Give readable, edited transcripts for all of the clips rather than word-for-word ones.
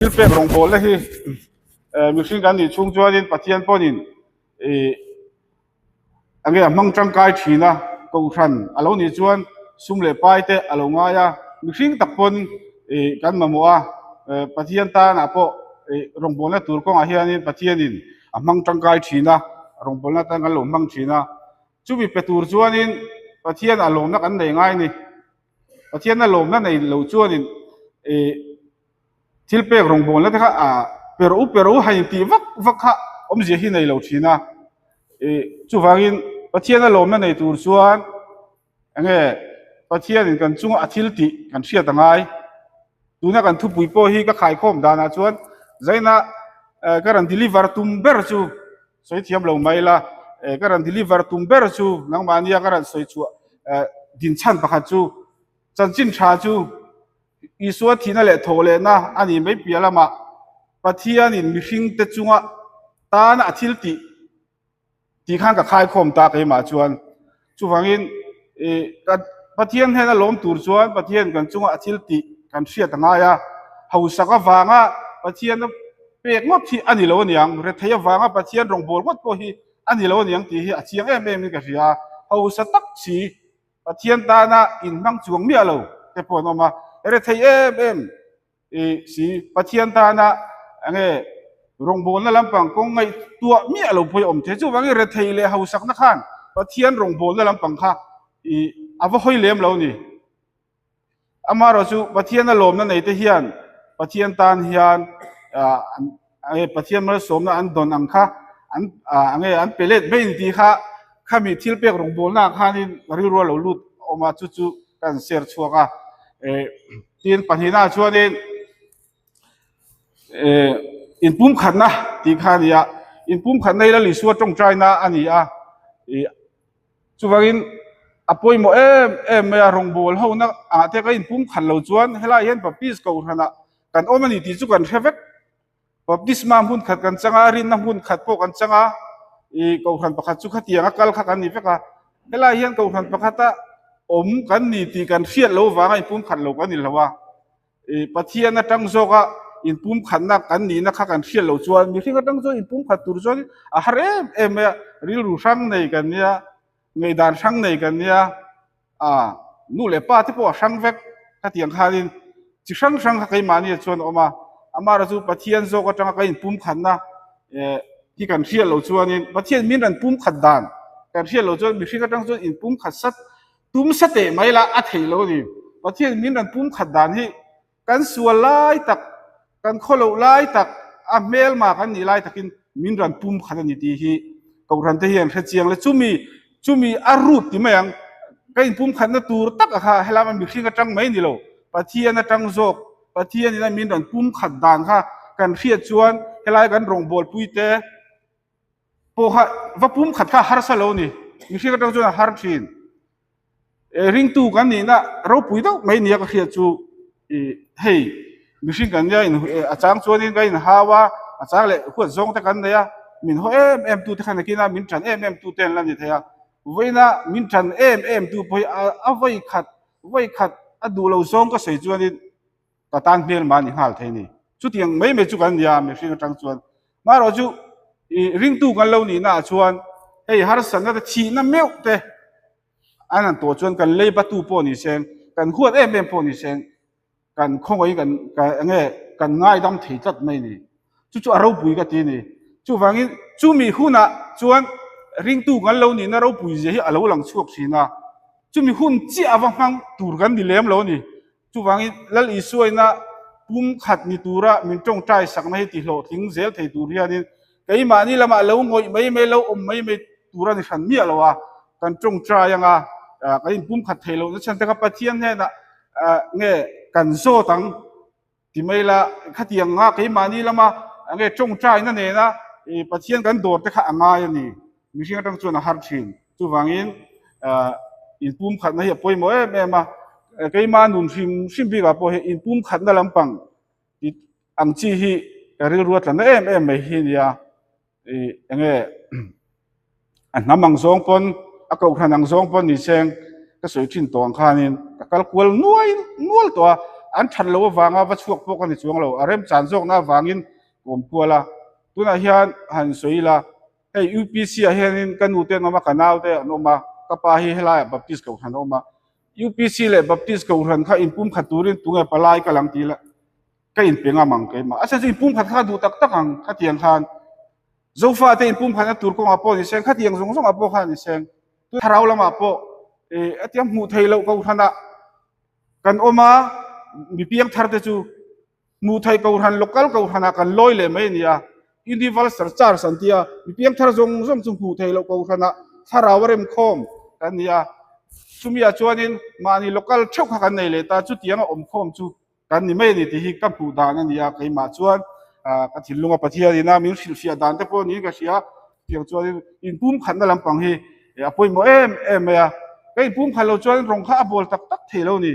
Thil pek rawngbawlna hi mihring kan nih chhung chuanin Pathian pawnin ih eng nge a hmang tangkai thin a, kohhran a lo nih chuan sum leh pai te a lo ngai a, mihring tak pawn ih kan mamawh a, Pathian tanah pawh ih rawngbawlna tur kawngah hianin Pathianin a hmang tangkai thin a, rawngbawlna atan kan lo hmang thin a, chumi pe tur chuanin Pathian a lawmna kan nei ngai a ni. Pathian a lawmna nei lo chuanin ih thil pek rawngbawlna te kha ah pe rawh u pe rawh u han intih vak vak kha awmzia hi nei lo thin a ih chuvangin Pathian a lawmna nei tur chuan eng nge Pathianin kan chunga a thil tih kan hriat a ngai tuna kan thupui pawh hi ka khaikhawm danah chuan zaina ka rawn deliver tum ber chu sawi thiam lo mai la eh ka rawn deliver tum ber chu nangmahnia ka rawn sawi chhuah eh din chhan pakhat chu chanchin tha chu Isua thihna leh thawh lehna a nih mai piah lamah Pathianin mihringte chunga tana a thil tih tih khan ka khaikhawm ta keimah chuan chuvangin ih Pathian hnena lawm tur chuan Pathian kan chunga a thil tih kan hriat a ngai a, hausak avanga Pathiana pek ngawt hi a ni lo aniang, rethei avanga Pathian rawngbâwl ngawt pawh hi a ni lo aniang tih hi a chiang em em in ka hria a, hausa tak si Pathian tana inhmang chuang miah lo te pawh an awm a, rethei em em I si, Pathian tana enge rawngbawlna lampang kawng ngaihtuah miah lo pawh hi a awm thei. Chuvangin rethei leh hausakna khan Pathian rawngbawlna lampang kha i a va hawi lem lo a ni. Amaherawh chu Pathiana lawmna nei te hian Pathian tan hian enge Pathian malsawmna an dawn ang kha an enge an pe let mai tih kha khami thil pek rawngbawlna ah khanin rilru a lo lut a awm a, chu chu kan share chhuak a. Tin pahnihna chuanin eh inpumkhatna tih kha a ni a, inpumkhatna hi Lal Isua tawngtaina a ni a, ih chuvangin a pawimawh em em mai a, rawngbâwl hona ah te ka inpumkhat lo chuan helaiah hian Baptist kohhranah kan awm a ni tih chu kan hre vek. Baptisma hmun khat kan chang a, rinna hmun khat pawh kan chang a, ih kohhran pakhat chu khatiang a kal kha kan ni vek a, helaiah hian kohhran pakhata awm kan ni tih kan hriat loh vanga inpumkhat lo kan ni lo a, ih Pathian atang zawka inpumkhatna kan nihna kha kan hriat loh chuan mihring atang chuan inpumkhat tur chuan a har em em mai a, rilru hrang nei kan nia, ngaihdan hrang nei kan nia. A nu leh pa te pawh a hrang vek khatiang khanin chi hrang hrang kha keimahni ah chuan a awm a, amaherawh chu Pathian zawk atanga ka inpumkhatna eh hi kan hriat loh chuanin Pathian min rawn pumkhat dan kan hriat loh chuan mihring atang chuan inpumkhat sat tum sa teh mai la a theih loh a ni. Pathian min rawn pumkhat dan hi Kan sual lai tak, kan khawloh lai tak, a hmelma kan nih lai takin min ran pum khat a ni tih hi Kohhran te hian hre chiang le. Chumi, chumi a rut ti mai ang, ka inpum khatna tur tak a kha helama mihring atang mai ni lo, Pathian atang zawk, Pathian ina min rawn pum khat dan kha kan hriat chuan helai kan rawngbawlpui te pawh kha va pum khat kha harsa lo a ni. Mihring atang chuan a har thin. Ringtu kan nihna ropui deuh mai nia ka hriat chu ih hei mihring kan nia in a chang chuanin ka inhau a, a chang leh huat zawng te kan nei a, min haw em em tu te khan nakin a min tan em em tu te an la ni thei a, vawiina min tan em em tu pawh hi a vawi khat vawi khat a duh lo zawng ka sawi chuanin ka tan hmelma a ni nghal thei a ni. Chutiang mai mai chu kan nia mihring atang chuan marawh chu ih ringtu kan lo nihna ah chuan hei harsatna te thihna meuh te an han tawh chuan kan lei batu pawh ni seng kan huat em em pawh ni seng kan khawngaihin kan ka enge kan ngaidam thei tlat mai a ni. Chu chu a ropui ka ti a ni. Chuvangin chumi hunah chuan ringtu kan lo nihna ropui zia hi a lo lang chhuak thin a, chumi hun chiah ava hmang tur kan ni lem lo a ni. Chuvangin Lal Isuaina pum khat ni tura min tawngtai sakna hi tihlawhtling zel thei tur hianin keimahni lamah lo ngawih mai mai, lo awm mai mai tur a ni hran miah lo a, kan tawngtai anga kan inpum khat thei lohna chhan te kha Pathian hnenah nge kan zawt ang ti mai la, khatiang nga keimahni lama nge tawngtaina nena Pathian kan dawr te kha a ngai a ni. Mihring atang chuan a har thin. Chuvangin inpumkhatna hi a pawimawh em em a, keima nun hrim hrim bikah pawh hi inpumkhatna lampang ang chi hi ka rilru a tla na em em mai hi nia. Ih enge a hnam ang zawng pawn a kohhran ang zawng pawn ni seng ka sawi thin tawh ang khanin ka kal kual nuai nual tawh a. an that loh avanga va chhuak pawh ka ni chuang lo, a remchan zawkna avangin ka awm kual a. Tunah hian han sawi ila, hei UPC ah hianin ka nu te an awm a, ka nau te an awm a, ka pa hi helaiah Baptist Kohhran a awm a. UPC leh Baptist Kohhran kha inpumkhat turin tunge palai ka lang tih ila ka inpe ngam ang keimah. A chhan chu inpumkhat kha duh tak tak ang khatiang khan Zofate inpumkhatna tur kawngah pawh ni seng, khatiang zawng zawngah pawh khan ni seng. Thlarau lamah pawh a tiang hmuh theih loh Kohhranah kan awm a, mi piangthar te chu hmuh theih Kohhran, local Kohhranah kan lawi leh mai a ni a. Universal Church an ti a, mi piangthar zawng zawng chu hmuh theih loh Kohhranah thlarau a remkhawm kan ni a. Chumiah chuanin mahni local theuh kha kan nei leh ta, chutianga awmkhawm chu kan ni mai a ni tih hi ka hmuh dan a ni a, keimah chuan ka thinlunga Pathian ina min hrilhfiah dan te pawh niin ka hria, chutiang chuanin inpumkhatna lampang hi a pawimawh em em mai a, ka inpumkhat loh chuan rawng kha a bawl tak tak thei lo ni,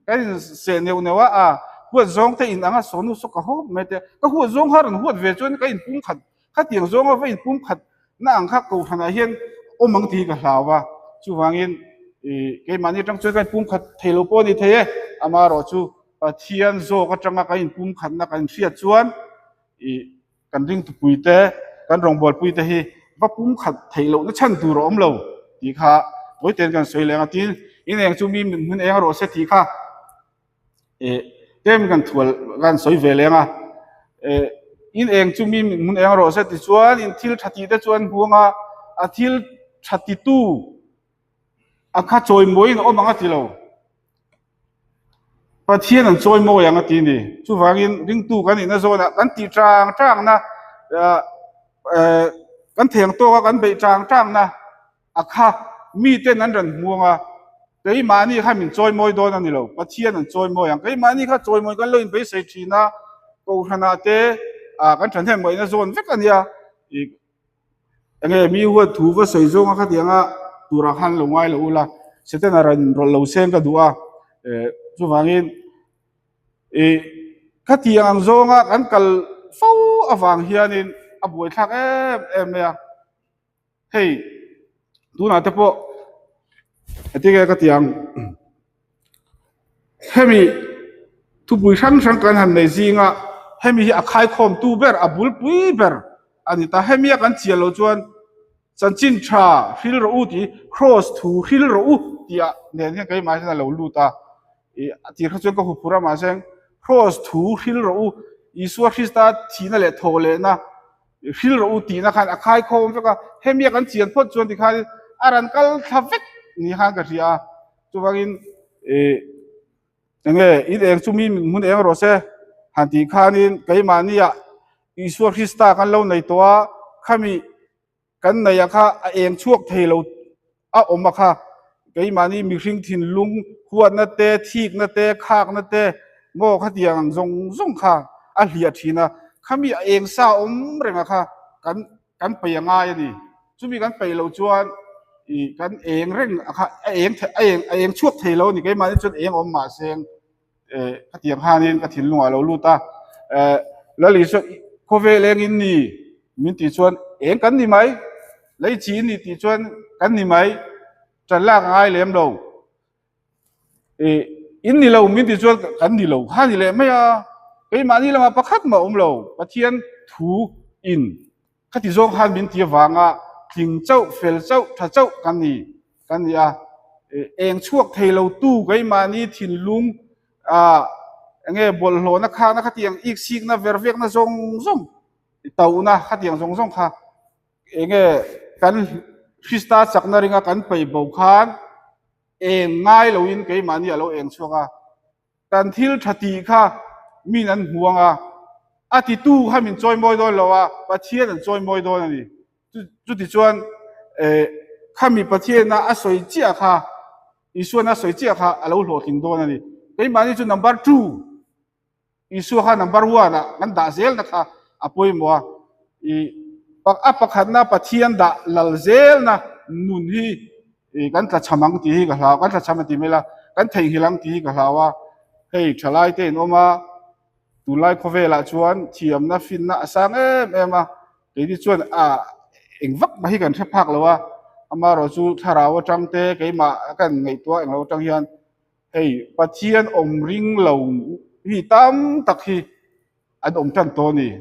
kan inseh neuh neuh a, a huat zawng te in anga sawnu saw ka hawp mai te, ka huat zawng kha rawn huat ve chuan ka inpumkhat Khatiang zawnga va inpumkhat na ang kha Kohhranah hian awm ang tih hi ka hlau a, chuvangin keimahni atang chuan ka inpumkhat thei lo pawh a ni thei e, amaherawh chu Pathian zawk atanga kan inpumkhatna kan hriat chuan kan ringtupuite, kan rawngbawlpuite hi va pumkhat theih lohna chhan tur a awm lo tih kha tawitein kan sawi leh ang a, tin in eng chu mi hmun eng rawh se tih kha. Eh tlem kan thual kan sawi ve leng a, eh in eng chu mi hmun eng rawh se tichuan in thil tha tih te chuan huang a, a thil tha titu a kha chawimawiin a awm ang a ti lo, Pathian an chawimawi ang a ti a ni. Chuvangin ringtu kan nihna zawnah kan tih tang tangna ah eh kan theng tawk a kan beih tang tangna A kha miten an rawn hmuang a, keimahni kha min chawimawi dawn a ni lo, Pathian an chawimawi ang. Keimahni kha chawimawi kan lo inbeisei thin a, Kohhranah te kan thahnem ngaihna zawn vek a nia. Enge mi huat thu va sawi zawnga khatianga turah khan lo ngai lo ula, Setana rawn rawlh lo seng ka duh a, chuvangin khatiang ang zawnga kan kal fo avang hianin a buaithlak em em mai a. Hei tunah te pawh engtin nge ka ti ang hemi thupui hrang hrang kan han nei zinga hemi hi a khaikhawmtu ber a bulpui ber a ni ta hemi a kan chian loh chuan chanchin tha hril rawh u tih cross thu hril rawh u tih ah nen hian keimah hian a lo lut a ih a tir kha chuan ka huphurh a mahse cross thu hril rawh u Isua Krista thihna leh thawh lehna Hril rawh u tihna khan a khai khawm vek a, hemi a kan chian phawt chuan tikhan a rawn kal thla vek ni khan ka hria a, chuvangin ih enge in eng chu mi hmun eng rawh se han tih khanin keimahniah Isua Krista kan lo nei tawh a, khami kan neih ah kha a eng chhuak thei lo a awm a kha keimahni mihring thinlung huatna te thikna te khakna te maw khatiang ang zawng zawng kha a hliah thin a khami a eng sa awm reng a kha kan kan peih a ngai a ni chumi kan peih loh chuan ih kan eng reng a kha a eng a eng a eng chhuak thei lo a ni keimahni chuan eng awm mahse eh khatiang khanin ka thinlungah a lo lut a eh Lal Isua khawvel eng in ni min tih chuan eng kan ni mai lei chi in ni tih chuan kan ni mai ṭan lak a ngai lem lo eh in ni lo min tih chuan kan ni lo kha ni leh mai a keimahni lamah pakhat mah a awm lo Pathian thu in Khati zawng khan min ti avanga tling chauh, fel chauh, tha chauh kan ni kan ni a. Eng chhuak thei lo tu keimahni thinlung ah enge bawlhhlawhna khakna khatiang iksikna vervekna zawng zawng tauhna khatiang zawng zawng kha enge kan Krista chakna ringa kan peih bo khan eng ngai loin keimahni a lo eng chhuak a. Kan thil tha tih kha min an hmu ang a, a titu kha min chawimawi dawn lo a, Pathian an chawimawi dawn a ni. Chutichuan khami Pathiana a sawi chiah kha, Isuana a sawi chiah kha a lo hlawhtling dawn a ni. Keimahni chu number two, Isua kha number one ah kan dah zelna kha a pawimawh a. A pakhatna Pathian dah lal zelna nun hi ih kan tlachham ang tih hi ka hlau, kan tlachham a ti mai la, kan theihnghilh ang tih hi ka hlau a, hei thalai te in awm a, tunlai khawvelah chuan thiamna finna a sang em em a, keini chuan ah eng vak mah hi kan hre phak lo a, amaherawhchu thlarau atang te keimah kan ngaihtuah englo atang hian. Hei Pathian awm ring lo mi tam tak hi an awm tan tawh a ni.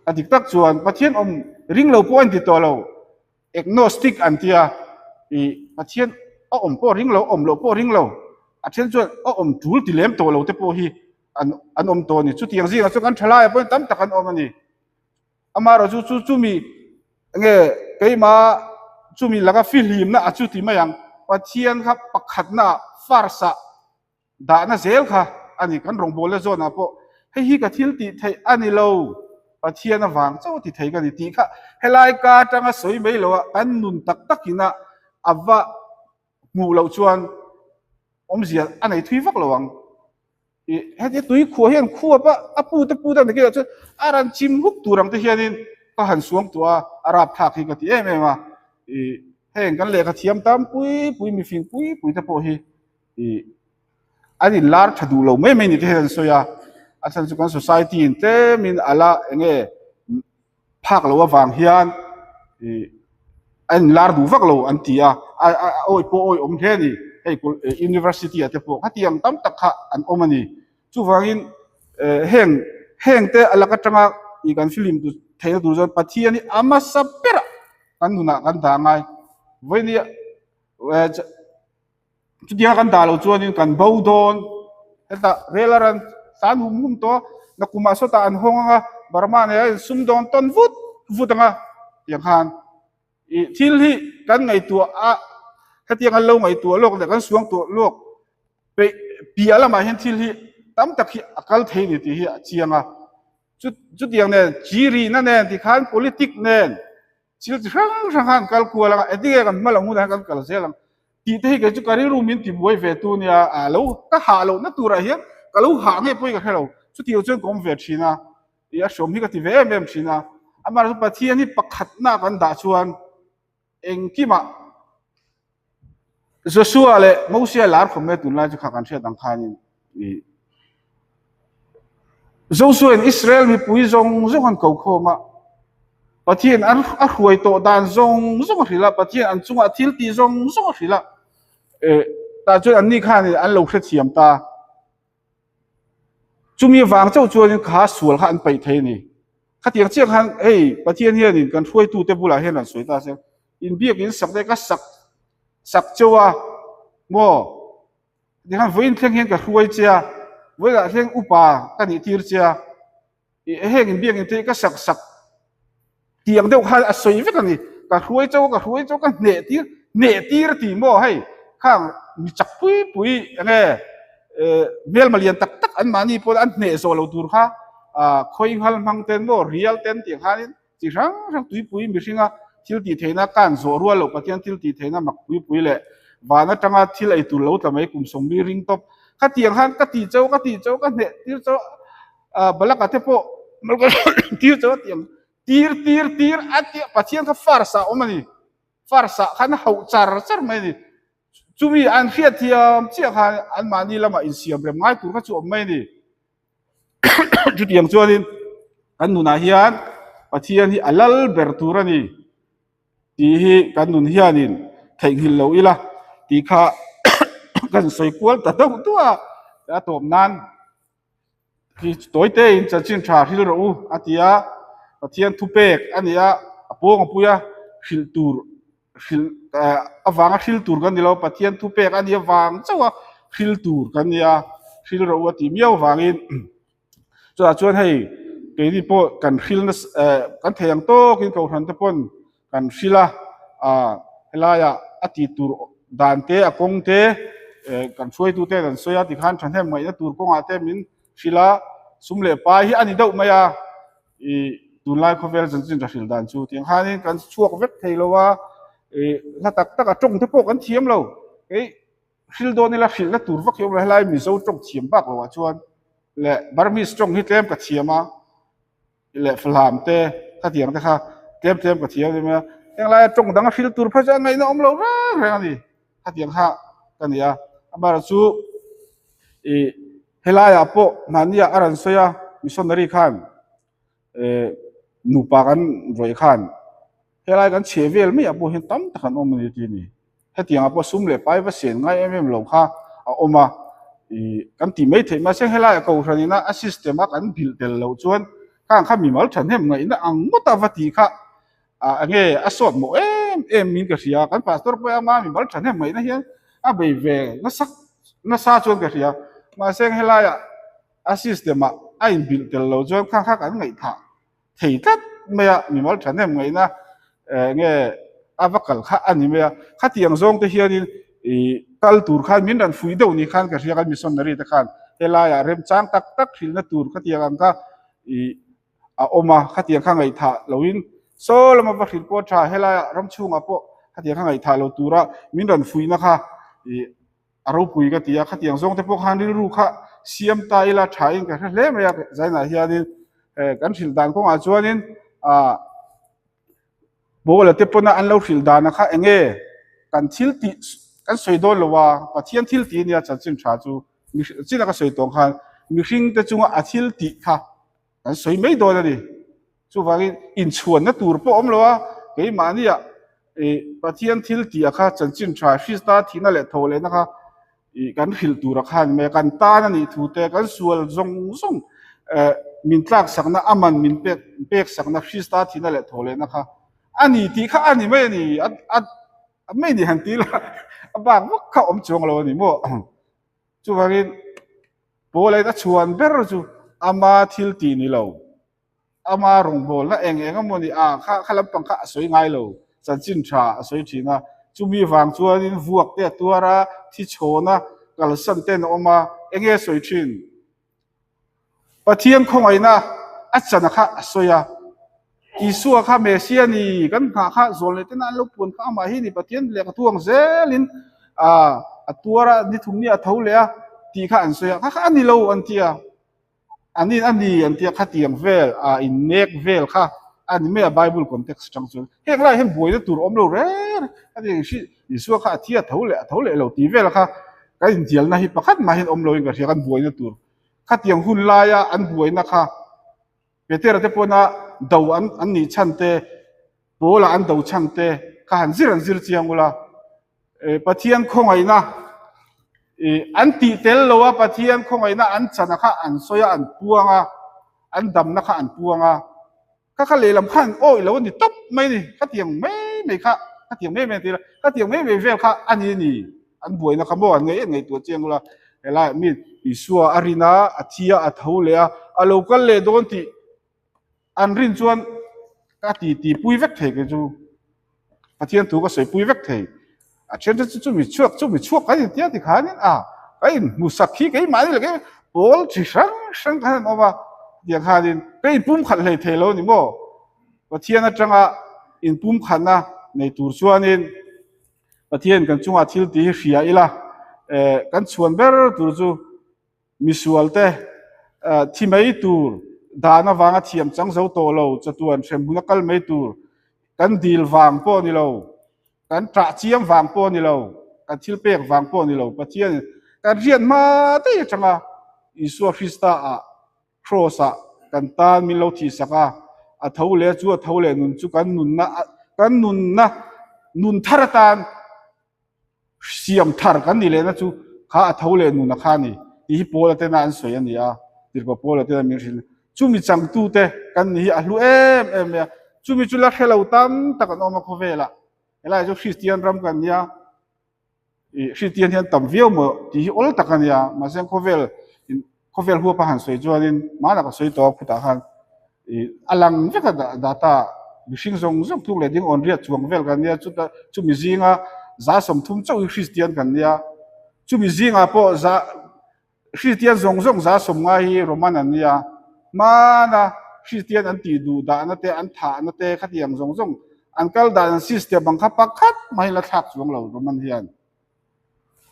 A dik tak chuan Pathian awm ring lo pawh a inti tawh lo, agnostic an tia, ih Pathian a awm pawh ring lo, awm loh pawh ring lo, a then chuan a awm tul ti lem tawh lo te pawh hi an an awm tawh a ni. Chutiang zingah chuan kan thalaiah pawhin tam tak an awm a ni. Amaherawhchu chu chumi nge keimah chumi laka fihlimna a chu ti mai ang, Pathian kha pakhatna first ah dahna zel kha a ni. Kan rawngbawlna zawnah pawh hei hi ka thil tih theih a ni lo, Pathian avang chauh ti thei ka ni tih kha helai ka atanga sawi mai loh a kan nun tak takin a a va hmuh loh chuan awmzia a nei thui vak lo ang. Ih heti tui khuah hian khuap a a pute pute ang te chuan a rawn chim huk tur ang te hianin ka han suang tuah a, a rapthlak hi ka ti em em a. Ih heng kan lehkha thiam tam pui pui mifing pui pui te pawh hi ih an in lar tha duh lo mai mai ni te hian an sawi a, a chhan chu kan society in tlem in a la eng nge phak loh avang hian ih an in lar duh vak lo an ti a, a a awi pawh awi awm hle a ni hei university ah te pawh khatiang tam tak kha an awm a ni chuvangin eh heng heng te a lak atanga ih kan film theihna tur chuan Pathian hi a hmasa berah kan nunah kan dah ngai vawinia eh. Chutianga kan dah loh chuanin kan bo dawn. Hetah rel a rawn tlan hum hum tawh a, nakumah sawtah an hawng ang a, Burma nen a insum dawn tawn vut vut ang a tiang khan ih thil hi kan ngaihtuah a, hetiang an lo ngaihtuah lawk leh kan suangtuah lawk peih piah lamah hian thil hi tam tak hi a kal thei a ni tih hi a chiang a. Chu chutiang nen chi rihna nen tikhan politic nen Thil chi hrang hrang khan kal kual ang a, engtin nge kan hma loh hunah hian kan kal zel ang tih te hi kei chu ka rilru min ti buai ve tu nia, a lo ka hah lohna turah hian ka lo hah nge pawhin ka hre lo, chutiang chuan ka awm ve thin a, ih a hrawm hi ka ti ve em em thin a, amaherawhchu Pathian hi pakhatna kan dah chuan engkimah Joshua leh Mosia lar khawm mai tunlai chu kha kan hriat ang khanin ih Joshua in Israel mipui zawng zawng an ko khawm a, Pathian an a hruai tawh dan zawng zawng a hrilh a, Pathian an chungah thil tih zawng zawng a hrilh a, eh tah chuan anni khanin an lo hrethiam ta. Chumi vang chauh chuanin kha sual kha an paih thei a ni. Khatiang chiah khan hei Pathian hianin kan hruaitute bulah hian an sawi ta se, inbiakin sak te ka sak sak cheu a maw? Tikhan vawiin thleng hian ka hruai che a, vawiinah thleng upa ka nih tir che a, ih heng inbiakin te hi ka sak sak tiang deuh khan a sawi vek a ni. Ka hruai chauh a, ka hruai chauh a, ka hneh tir, hneh tir a ti maw hei khang mi chak pui pui eng nge eh hmelma lian tak tak anmahni pawh an hneh zawh lo tur kha ah khawi nghal hmang ten maw rial ten tih khanin Chi hrang hrang tuipui mihringa thil tih theihna kan zawh rual loh Pathian thil tih theihna mak pui pui leh van atanga thil ei tur lo tla mai kum sawmli ring tawp. Khatiang khan ka tih chauh ka tih chauh ka hneh tir chauh ah Balaka te pawh tir chauh a tiang tir tir tir a tia Pathian kha first ah awm a ni. First ah khan a hauh char char mai a ni. Chumi an hriatthiam chiah khan anmahni lamah insiam rem ngai tur kha chu awm mai a ni. Chutiang chuanin kan nunah hian Pathian hi a lal ber tur a ni tih hi kan nun hianin theihnghilh lo ila tih kha kan sawi kual ta deuh duh a, a tawp nan hi tawi tein chanchin tha hril rawh u a ti a, Pathian thupek a ni a, a pawng a pui a, hrilh tur hrilh avanga hril tur kan ni lo, Pathian thupek a nih avang chauh a hril tur kan ni a, hril rawh u a tih miau avangin chutah chuan hei keini pawh kan hril nasa eh kan thei ang tawkin kohhran te pawn kan hril a, ah helaiah a tih tur dan te a kawng te eh kan hruaitu ten an sawi a tikhan thahnem ngaihna tur kawngah te min hrilh a, sum leh pai hi a ni deuh mai a. I tunlai khawvel chanchin ka hrilh dan chu tiang khanin kan chhuak vek thei lo a, i hla tak tak a tawng te pawh kan thiam lo. Kei hril dawn ila hrilhna tur vak hi awm lo, helai Mizo tawng thiam bak loah chuan leh Burmese tawng hi tlem ka thiam a, leh Falam te khatiang te kha tlem tlem ka thiam em a, heng laia tawng dang a hril tur phei chu a ngaihna awm lo reng reng a ni. Khatiang kha ka ni a, amaherawhchu i Helaiah pawh mahniah a rawn sawi a, missionary khan eh nupa kan rawih khan helai kan chhe vel maiah pawh hian tam tak an awm a ni tih a ni. Hetiangah pawh sum leh pai va sen ngai em em lo kha a a awm a, ih kan tih mai theih mahse helaiah kohhran ina a system a kan bilh tel loh chuan khang kha mimal thahnem ngaihna ang ngawt a va tih kha ah enge a sawt mawh em em in ka hria kan pastor pawh ama mimal thahnem ngaihna hian a bei ve nasa nasa chuan ka hria mahse helaiah a system ah a inbilh tel loh chuan khang kha kan ngaihthah thei tlat mai a, mimal thahnem ngaihna eh nge a va kal kha a ni mai a, khatiang zawng te hianin ih kal tur khan min rawn fuih deuh ni khan ka hria kan missionary te khan helaiah remchang tak tak hrilhna tur khatiang ang kha ih a awm a, khatiang kha ngaihthah loin saw lama va hrilh pawh a tha, helaiah ram chhungah pawh khatiang kha ngaihthah lo tura min rawn fuihna kha ih. A ropui ka ti a, khatiang zawng te pawh khan rilru kha siam ta ila tha in ka hre hle mai a, zainah hianin eh kan hrilh dan kawngah chuanin ah Paula te pawna an lo hrilh dana kha eng nge kan thil tih kan sawi dawn lo a, Pathian thil tih ania chanchin tha chu chin a ka sawi tawng khan mihring te chunga a thil tih kha kan sawi mai dawn a ni. Chuvangin inchhuanna tur pawh awm lo a, keimahnia ih Pathian thil tih a kha chanchin tha Krista thihna leh tho lehna kha ih kan hrilh tur a khan mai a, kan tan a nih thu te, kan sual zawng zawng eh min tlaksakna a man min pek peksakna Krista thihna leh tho lehna kha a ni tih kha a ni mai a ni, a a mai ni han ti ila a bak vak kha awm chuang lo a ni maw. Chuvangin Paula in a chhuan ber chu ama thil tih ni lo. Ama rawngbawlna eng eng emaw ni a, kha kha lampang kha a sawi ngai lo, chanchin tha a sawi thin a. Chumi vang chuanin vuak te a tuar a, thi chhawn a, kalsan ten a awm a, eng nge a sawi thin? Pathian khawngaihna a chana kha a sawi a. Isua kha Messia ni, kan nghah kha zawl leh tena an lo puan kha amah hi ni Pathian lehkha thu ang zelin a tuar a, ni thum ni a tho leh a tih kha an sawi a, kha kha a ni lo an ti a. An in a ni an tia khatiang vel ah in nek vel kha a ni mai a Bible context atang chuan heng lai hian buaina tur awm lo reng a ni hri Isua kha a thi a tho leh a tho leh lo tih vel kha kan intialna hi pakhat mah hian awm loin ka hria kan buaina tur khatiang hun laia an buaina kha Petera te pawna do an an nih chhan te Paula an do chhan te kha han zir an zir chiang ula Pathian khawngaihna an tih tel lo a, Pathian khawngaihna an chana kha an sawi a, an puang a, an damna kha an puang a. Kha kha lehlam kha an awih lo a ni tawp mai a ni. Khatiang mai mai kha, khatiang mai mai an ti la, khatiang mai mai vel kha a ni a ni. An buaina kha maw an ngaih an ngaihtuah chiang ula, helaiah mi Isua a rin a, a thi a, a tho leh a, a lo kal leh dawn tih An rin chuan ka ti ti pui vek thei kei chu Pathian thu ka sawi pui vek thei. A thian te chu chumi chhuak chumi chhuak kan intia ti khanin a ka inhmu sak hi keimah ni leh kei pawl chi hrang hrang khan an awm a tiang khanin ka inpumkhat hlei thei lo ni maw. Pathian atanga inpumkhatna nei tur chuanin Pathian kan chungah thil tih hi hria ila eh kan chhuan ber tur chu Misualte thi mai tur, dan avanga thiam chang zo tawh lo, chatuan hremhmun a kal mai tur, kan dil vang pawh ni lo, kan ṭah chiam vang pawh ni lo, kan thil pek vang pawh ni lo, Pathianin kan riat hma daih aṭanga Isua Krista-ah Kraws-ah kan tan min lo thihsak a, a tho leh chu a tho leh nun chu kan nunna kan nunna nun thar atan Siam thar kan nih lehna chu kha a tho leh nuna kha a ni tih hi Paula tena an sawi a ni a, tirhkoh Paula tena min hrilh. Chumi changtute kan nih hi a hlu em em mai a, chumi chu la hre lo tam tak an awm a khawvelah. Helaiah chu Kristian ram kan nia, ih Kristian hian tam viau maw tih hi awl tak a nia, mahse khawvel Khawvel huap a han sawi chuanin hmanah ka sawi tawh a khutah khan ih a lang vek a data mihring zawng zawng tluk leh ding awn riat chuang vel kan nia chuta chumi zinga za 30 chauh hi Kristian kan nia chumi zingah pawh za Kristian zawng zawng za 50 hi Roman an nia hmana Kristian an tih duh dahna te an thahna te khatiang zawng zawng an kal dan an system ang kha pakhat mahin la thlak chuang lo Roman hian.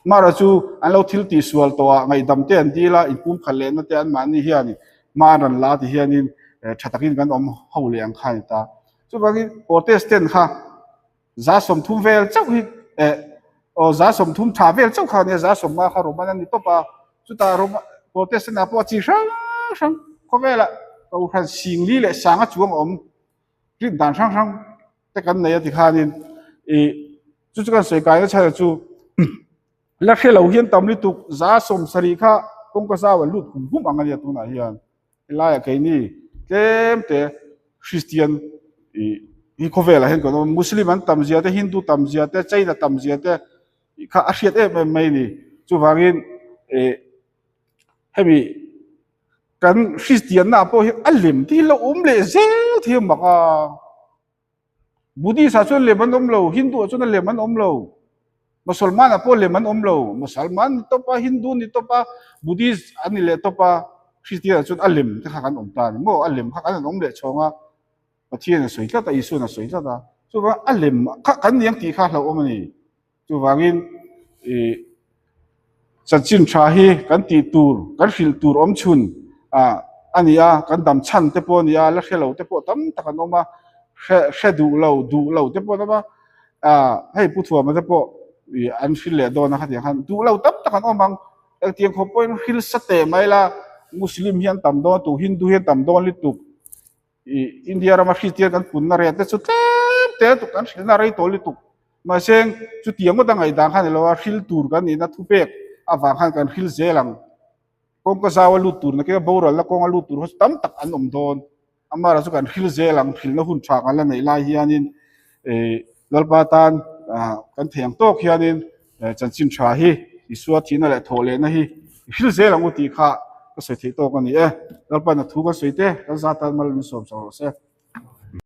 Mara chu an lo thil tih sual tawh ah ngaihdam te an dil a, inpum khat lehna te anmahni hian hma an rawn la ti hianin tha takin kan awm ho leh ang kha a ni ta. Chuvangin Protestant kha 30 vel chauh hi eh aw 30 tha vel chauh kha a nia, 50 kha Roman a ni tawp a, chutah Roman Protestant ah pawh a chi hrang hrang khawvelah Kohhran Singli leh Sanga chuang a awm rin dan hrang hrang te kan nei a tikhanin ih chu chu kan sawi kaina chhan chu. La hre lo hian tam lutuk 70% kha kawngka zau an lut hum hum ang a nia tunah hian. Helaiah keini tlem te Christian ih hi khawvelah hian kan awm a, Muslim an tam zia te, Hindu tam zia te, China tam zia te kha a hriat em em mai a ni. Chuvangin ih hemi kan Christian na pawh hi a lem te hi lo awm leh zel thei a mak a. Buddhist ah chuan lem an awm lo, Hindu ah chuan a lem an awm lo, Mosolman ah pawh lem an awm lo, Mosalman ni tawp a, Hindu ni tawp a, Buddhist an ni leh tawp a, Christian ah chuan a lem te kha kan awm ta a ni maw, a lem kha kan han awm leh chhawng a, Pathian a sawi tlat a, Isuan a sawi tlat a, chuvang a lem kha kan ni ang tih kha hlauhawm a ni. Chuvangin ih chanchin tha hi kan tih tur, kan hrilh tur awm chhun ah a ni a, kan dam chhan te pawh a ni a, la hre lo te pawh tam tak an awm a, hre hre duh lo, duh lo te pawh an awm a, ah hei Pu Thuama te pawh ih an hrilh leh dawn a khatiang khan duh lo tam tak an awm ang, engtiang khawp pawhin hrilh sa teh mai la, Muslim hi an tam dawn lutuk, Hindu hi an tam dawn lutuk. Ih India rama Kristian kan punna reh te chu tlem te lutuk kan hrilhna rei tawh lutuk. Mahse chutiang ngawt a ngaihdan kha ni lo a, hril tur kan nihna thupek avang khan kan hril zel ang. Kawngka zau a lut tur nakin a boralna kawng a lut tur ho chu tam tak an awm dawn. Amaherawhchu chu kan hril zel ang, hrilhna hun tha kan la neih lai hianin ih Lalpa tan kan thei ang tawk hianin chanchin tha hi Isua thihna leh thawh lehna hi i hril zel ang u tih kha ka sawi theih tawk a ni e. Lalpa na thu kan sawi te kan zat tan mal min sawm chho rawh se.